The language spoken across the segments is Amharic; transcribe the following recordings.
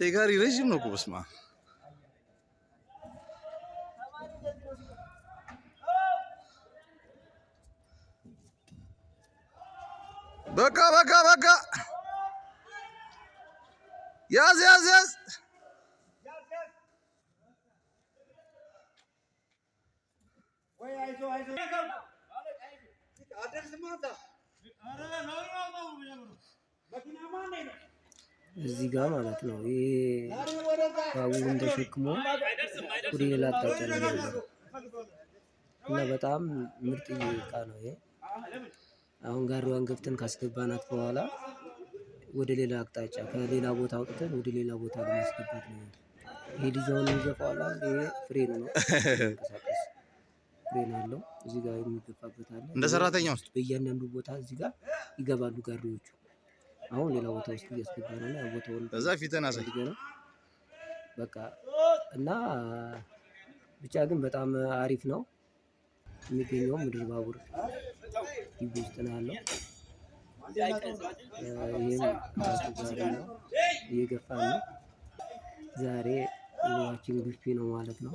የጋሪ ረዥም ነው እኮ፣ በስመ አብ። በቃ በቃ በቃ፣ ያዝ ያዝ ያዝ። እዚህ ጋር ማለት ነው። ይሄ ባቡሩን ተሸክሞ ወደ ሌላ አቅጣጫ ነው የሚሄደው እና በጣም ምርጥ እቃ ነው ይሄ። አሁን ጋሪዋን ገፍተን ካስገባናት በኋላ ወደ ሌላ አቅጣጫ ከሌላ ቦታ አውጥተን ወደ ሌላ ቦታ ለማስገባት ነው። ይሄ ልጅ አሁን የሚገፋው ይሄ ፍሬን ነው፣ የሚንቀሳቀስ ፍሬን አለው። እዚህ ጋር የሚገፋበት አለ። እንደ ሰራተኛ ውስጥ በእያንዳንዱ ቦታ እዚህ ጋር ይገባሉ ጋሪዎቹ። አሁን ሌላ ቦታ ውስጥ እያስገባ ነው እና ቦታውን ከዛ ፊትህን አሳይ። ፈልገ ነው በቃ። እና ብቻ ግን በጣም አሪፍ ነው። የሚገኘው ምድር ባቡር ግቢ ውስጥ ነው ያለው። ይህም ራሱ ጋሪ ነው፣ እየገፋ ነው። ዛሬ ውሏችን ግፊ ነው ማለት ነው።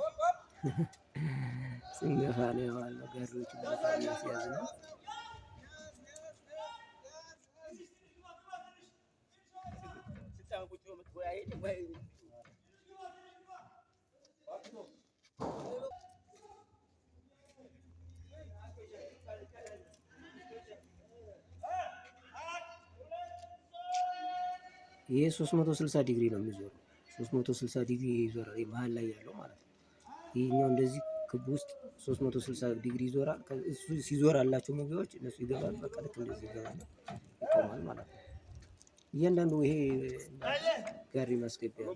ስንገፋ ነው የዋልነው። ጋሪዎችን ቦታ እያስያዝ ነው። ይሄ 360 ዲግሪ ነው የሚዞረው። 360 ዲግሪ ይዞራል። ይሄ መሀል ላይ ያለው ማለት ነው። ይሄኛው እንደዚህ ክብ ውስጥ 360 ዲግሪ ይዞራል። እሱ ሲዞር አላቸው መግቢያዎች እነሱ ይገባሉ። በቃ ልክ እንደዚህ ይገባል፣ ይቆማል ማለት ነው። እያንዳንዱ ይሄ ጋሪ ማስገቢያ ነው።